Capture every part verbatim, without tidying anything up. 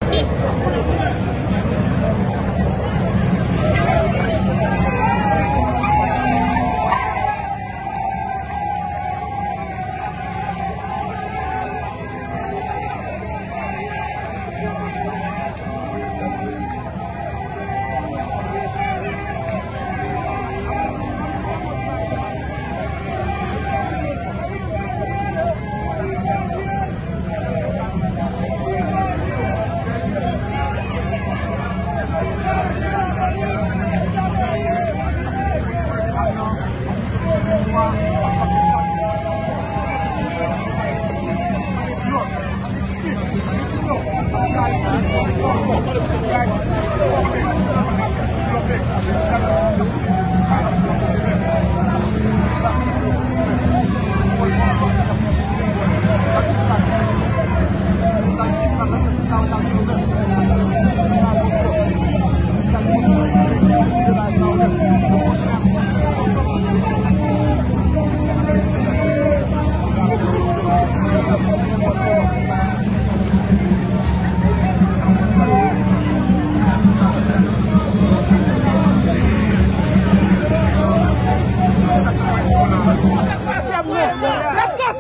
Èske w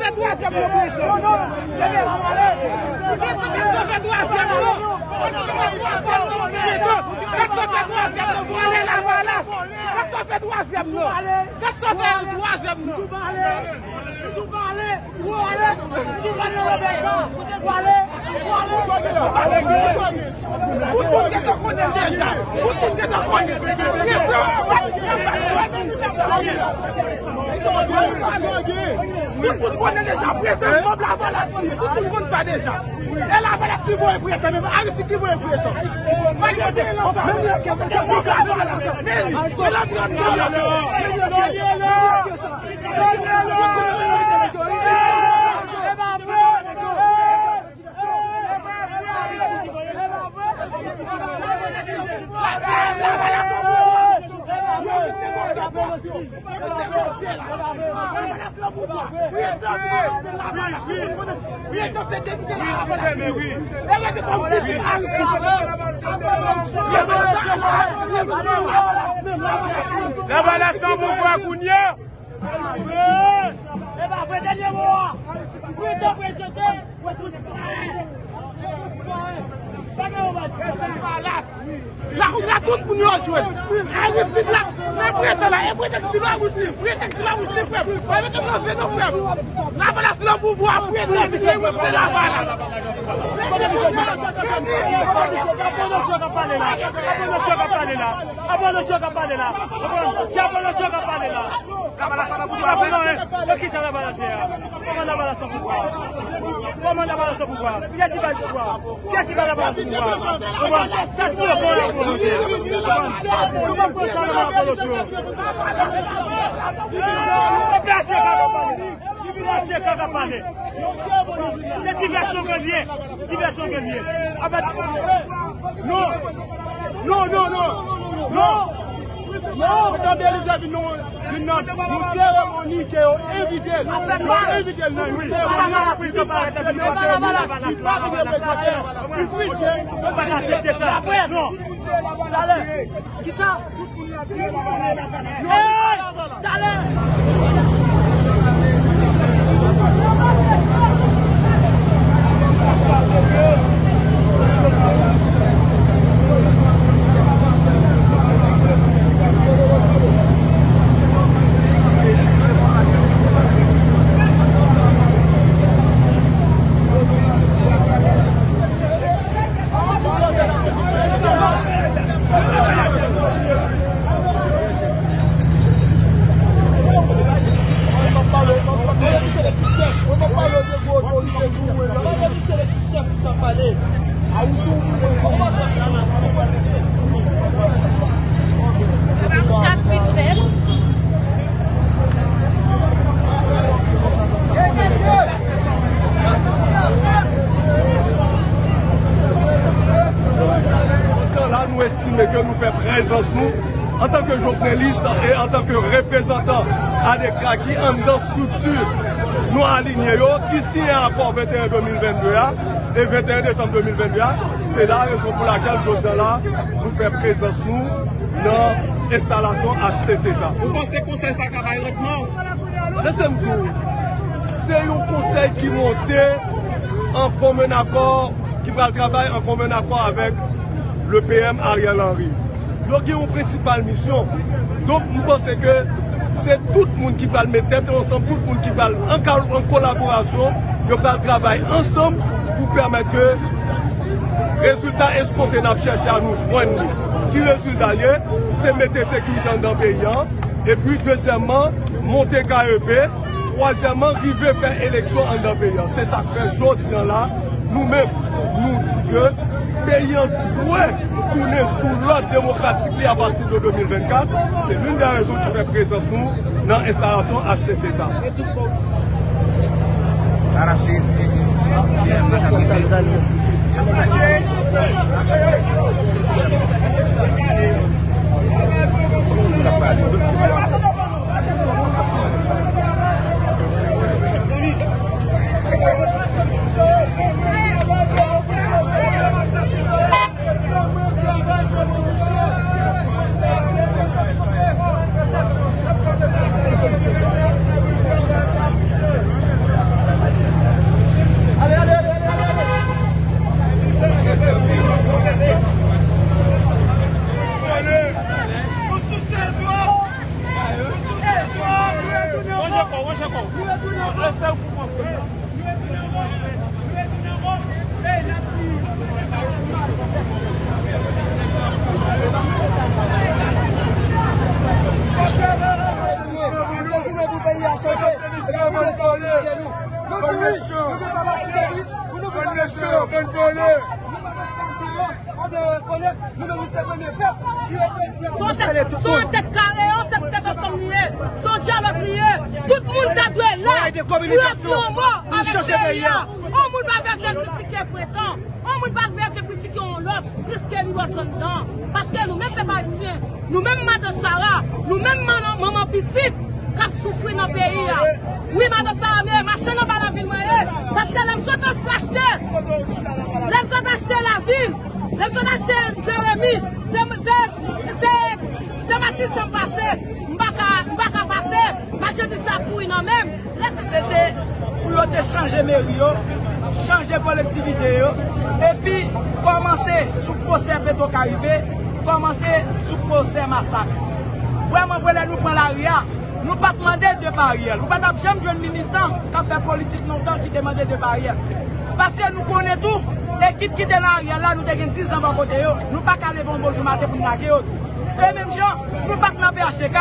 fè twazyèm nan, prezidan? Èske w fè twazyèm nan? Èske w fè twazyèm nan? Èske w fè twazyèm nan? Èske w fè twazyèm nan? Èske w fè twazyèm nan? Tout moun gentan konnen l deja. Tout moun gentan konnen. Tout moun konnen deja, prezidan, manm Lavalas li ye. Tout moun konn sa deja. E Lavalas ki voye prezidan, menm Aristide ki voye prezidan. Pa gen diferans sa. Menm Lavalas, men li, se Lavalas ki voye prezidan. Lavalas nan pouvwa kounye a. E pa vre, dènye mo a. Prezidan prezante, ou èske ou sitwayen? Ou èske ou sitwayen? Pa gen yon bagay. La kounye a tout moun yo jwenn. Aristide la, men prezidan la, e prezidan ki pi la bouch li, prezidan ki pi la bouch li, frè m. Sa vle di nan vle non, frè m. Lavalas nan pouvwa, prezidan ki pi la bouch li, Lavalas. Apre nou tchòk ap pale la. Apre nou tchòk ap pale la. Apre nou tchòk ap pale la. Apre nou tchòk ap pale la. Lavalas pa nan pouvwa. Yo kisa Lavalas ye a? Kòman Lavalas nan pouvwa? Kòman Lavalas nan pouvwa? Kiyès ki ba l pouvwa? Kiyès ki ba Lavalas pouvwa? Kòman? Sa si yo pran yo pran yo. Nou pa pran sa nan men Apollo Tchou. E P H K k ap pale. P H K k ap pale. Se divèsyon ke l ye. Divèsyon ke l ye. Apa. Non. Non, non, non. Non. Non. Tanbe Elizè vin nan, vin nan yon seremoni ke yo envite l. Yo envite l nan yon seremoni. Li pa vin reprezante. Li pa vin reprezante. Ok? Ou pa ka aksepte sa. Non. Talè. Kisa? Jodi a la, nou estime ke nou fè prezans nou antanke jovnelis e antanke reprezantan ADECRA ki anndan estrikti nou alinye yo, ki siyen akò venteyen de mil vennde a e venteyen desanm de mil vennde a, Se la rezon pou lakèl jodi a la, nou fè prezans nou nan enstalasyon H C T sa. Ou panse konsèy sa ka bay randman? Lese m di w, se yon konsèy ki monte an komen akò, ki pral travay an komen akò avèk le P M Ariel Henry. Yo gen yon prensipal misyon. Donk, m panse ke se tout moun ki pral met tèt yo ansanm, tout moun ki pral an ka-, an kolaborasyon, yo pral travay ansanm pou pèmèt ke rezilta eskonte n ap chèche a nou jwenn li. Ki rezilta l ye? Se mete sekirite anndan peyi an. Epi, dezyèmman, monte K E P. Twazyèmman, rive fè eleksyon anndan peyi an. Se sa k fè jodi a la, nou menm, nou di ke peyi an dwe tounen sou lòd demokratik li apati de de mil vennkat. Se l'une des raisons ki fè prezans nou nan enstalasyon H C T sa. Wanje kò, wanje kò. Lese w pou kòmanse. Bann mechan, bann mechan, bann vòlè. Se yon tèt, se yon tèt kare, yon sèl tèt ansanm li ye. Se yon dyalòg li ye. Tout moun ta dwe la pou yo di yon mo avèk peyi a. Yon moun pa bezwen kritike pretan. Yon moun pa bezwen kritike yon lòt, piske li lòt anndan. Paske nou menm pèp ayisyen, nou menm madan Sara, nou menm manman, manman pitit k ap soufri nan peyi a. Wi, madan Sara, men mache nan ba lavil mwen ye. Paske lè m sot achte, lè m sot achte lavil, lè m sot achte Jeremi, se, se, se, se Matisan m pase. M pa ka, m pa ka pase. Machandiz la pouri nan men m. Se te pou yo te chanje meri yo, chanje kolektivite yo, epi kòmanse sou pwosè Petro Karibe, kòmanse sou pwosè Masak. Vrèman vre, lè nou pran lari a, nou pa t mande depa Ariel. Ou pa t ap janm jwenn militan k ap fè politik lontan ki te mande depa Ariel. Paske nou konnen tou, ekip ki te nan Ariel la, nou te gen diz an bò kote yo, nou pa ka leve yon bon jou maten pou n lage yo tou. E menm jan, nou pa t nan P H T K,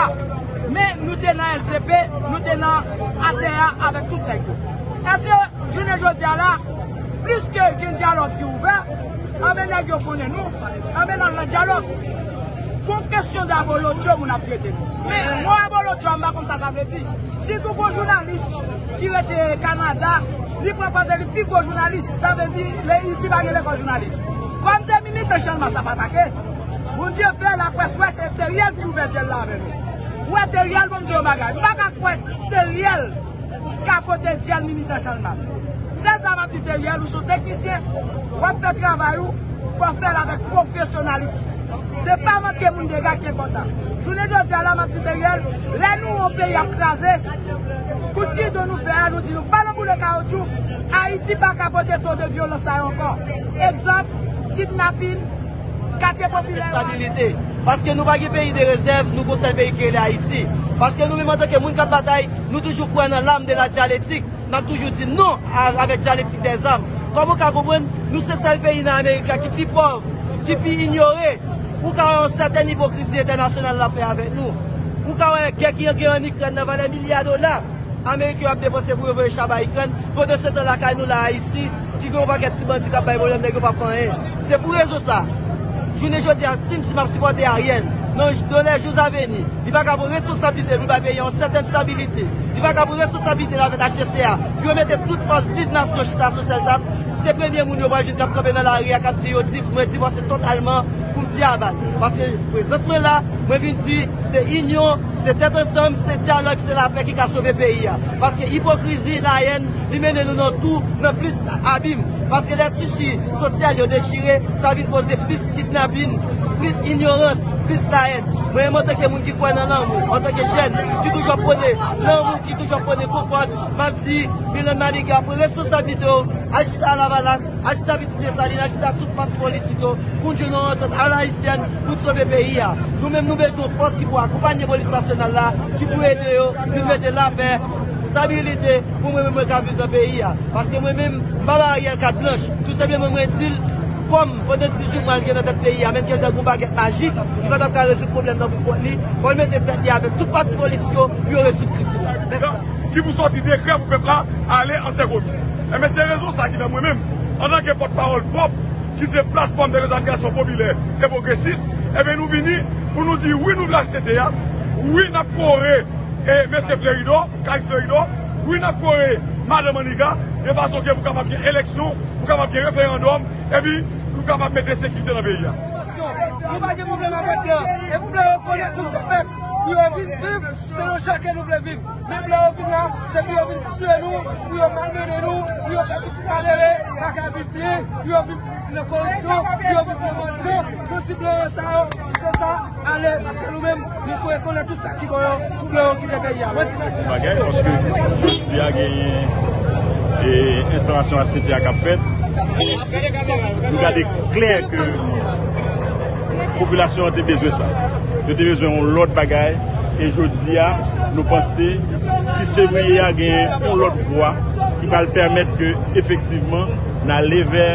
men nou te nan S D P, nou te nan atè a avèk tout nèg yo. Èske jounen jodi a la, plis ke gen dyalòg ki ouvè, anben nèg yo konnen nou, anben n al nan dyalòg. Gon kesyon de abolotyo moun ap trete nou. Men mo abolotyo a, m pa konn sa sa vle di. Si tou gon jounalis ki rete Kanada, li pran pòz li pi gwo jounalis, sa vle di le isi pa gen lekòl jounalis. Kòm se militan Channmas ap atake, Bondye fè laprès wè se Teriel ki ouvè dyèl la avè nou. Ou wè Teriel, bon, m di yon bagay. M pa ka kwè Teriel ka pote dyèl militan Channmas. Se sa m ap di Teriel, ou se yon teknisyen, w ap fè travay ou, fò w fè l avèk pwofesyonalis. Se pa manke moun dega ki enpòtan. Jounen jodi a la, m ap di Teriel, lè nou wè yon peyi ap kraze, kout gidon nou fè a, nou di nou pa nan boule kawotchou, Ayiti pa ka pote to de vyolans sa yo ankò. Egzanp, kidnapin, katye popilè yo. Estabilite. Paske nou pa gen peyi de rezèv, nou gon sèl peyi ki rele Ayiti. Paske nou menm antanke moun k ap batay, nou toujou kwè nan l'âme de la dialectique. N ap toujou di non a, avèk dyalektik dèzam. Kòman w ka konprann nou se sèl peyi nan Amerik la ki pi pòv, ki pi inyore? Ou ka wè yon sètèn ipokrizi entènasyonal la fè avèk nou. Ou ka wè gè ki gen ann Ikrèn nan valè milya dola Ameriken yo ap depanse pou yo voye chaba Ikrèn, pandansetan lakay nou la Ayiti, ki gen yon pakèt ti bandi k ap bay pwoblèm, nèg yo pa fè anyen. Se pou rezon sa, jounen jodi a, si m di m ap sipòte Ariel, nan, dans les jours à venir, li pa ka pran responsablite pou bay peyi a yon sètèn estabilite. Li pa ka pran responsablite l avèk H T C a pou yo mete tout fòs Viv Nasyon chita sou sèl tab. Se premye moun yo pral jwenn k ap kanpe nan lari a, k ap di yo di, mwen divòse totalman pou m di aval. Paske prezans mwen la, mwen vin di se inyon, Se tèt ansanm, se dyalòg, se lapè ki ka sove peyi a. Paske ipokrizi, layèn, li mennen nou nan tou, nan plis abim. Paske lè tisi sosyal yo dechire, sa vin koze plis kidnapin, plis inyorans, plis layèn. Mwen menm antanke moun ki kwè nan lanmou, antanke jèn ki toujou ap pwone lanmou, ki toujou ap pwone konkòd, m ap di Milan Madigra pran responsablite w, al chita Lavalas, al chita Pitit Desalin, al chita tout pati politik yo, pou n jwenn yon antant alaisyèn pou n sove peyi a. Nou menm nou bezwen fòs ki pou akonpanye polis nasyonal la, ki pou ede yo vin mete lapè, stabilite pou mwen menm mwen ka viv nan peyi a. Paske mwen menm, m pa ba Ariel kat blanch. Tou senpleman mwen di l, kòm pandan dizuit mwa l gen nan tèt peyi a, men l gen l tankou bagèt majik, li pa t ap ka rezoud pwoblèm nan pou kont li, fò l mete tèt li avèk tout pati politik yo pou yo rezoud kriz sila. Mèsi. Ki pou sòti dekrè pou pèp la ale an Sèkomis. Enben, se rezon sa ki fè mwen menm, antanke pòtpawòl pwòp, ki se Platfòm de Revandikasyon Popilè e Pwogresis, enben, nou vini pou nou di wi, nou vle H C T A, wi, n ap kore e mesye Fleuridor, Caris Fleuridor, wi, n ap kore madan Maniga, de fason ke pou kapab gen eleksyon, pou kapab gen referandòm, epi pou kapab mete sekirite nan peyi a. Nou pa gen pwoblèm avèk yo. E pou vle rekonèt nou se pèp. Pou yo vin viv selon jan ke nou vle viv. Menm lè yo vin la, se pou yo vin tiye nou, pou yo malmennen nou, pou yo fè pitit malere pa ka viv byen, pou yo viv nan koripsyon, pou yo viv nan mandi. Nou di blan sa yo, se sa, ale, paske nou menm, nou rekonèt tout sa ki bon yo, pou blan yo kite peyi a. Mwen di mèsi. Bagay, paske jodi a genyen, e, enstalasyon H C T A k ap fèt. Nou gade klè ke popilasyon an te bezwen sa. Yo te bezwen yon lòt bagay. E jodi a, nou panse sis fevriye a gen yon lòt vwa ki pral pèmèt ke efektivman n ale vè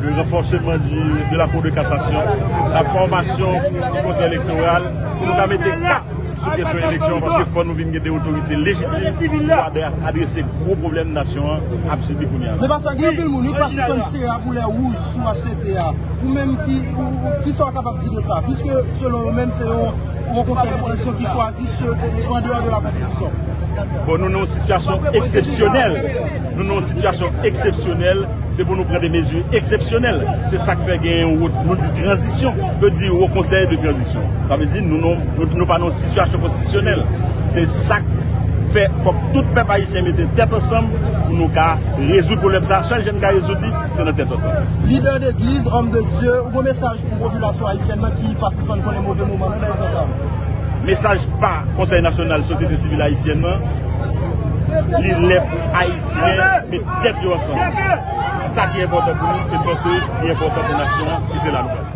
le renforcement du, de la Cour de cassation, la formation du Conseil électoral, pou nou ka mete kap sou kesyon eleksyon, paske fò nou vin gen de otorite lejitim pou adre-, adrese gwo pwoblèm nasyon an ap sibi kounye a. Men pastè, gen anpil moun, yo pa sispann tire aboulè wouj sou H C T A. Ou menm, ki, ou, ou, kisa w kapab di de sa? Piske, selon yo menm, se yon Wo Konsèy de Tranzisyon ki chwazi se, e, e, an deyò de la Konstitisyon. Bon, nou nan yon sitiyasyon eksepsyonèl. Nou nan yon sitiyasyon eksepsyonèl. Se pou nou pran de mezi eksepsyonèl. Se sa k fè gen yon wo-, nou di tranzisyon. Yo di Wo Konsèy de Tranzisyon. Sa vle di nou, nou, nou, nou pa nan yon sitiyasyon konstitisyonèl. Se sa k fè fòk tout pèp ayisyen mete tèt ansanm pou nou ka rezoud pwoblèm sa. Sèl jan n ka rezoud li, se nan tèt ansanm. Lidè legliz, òm de Dye, ou gon mesaj pou popilasyon ayisyèn nan ki pa sispann konnen move moman nan nan tan sa? Mesaj pa Konsèy Nasyonal Sosyete Sivil Ayisyèn nan, li lè pou Ayisyen met tèt yo ansanm. Sa ki enpòtan pou nou, e panse li enpòtan pou nasyon an, e se la nou pral.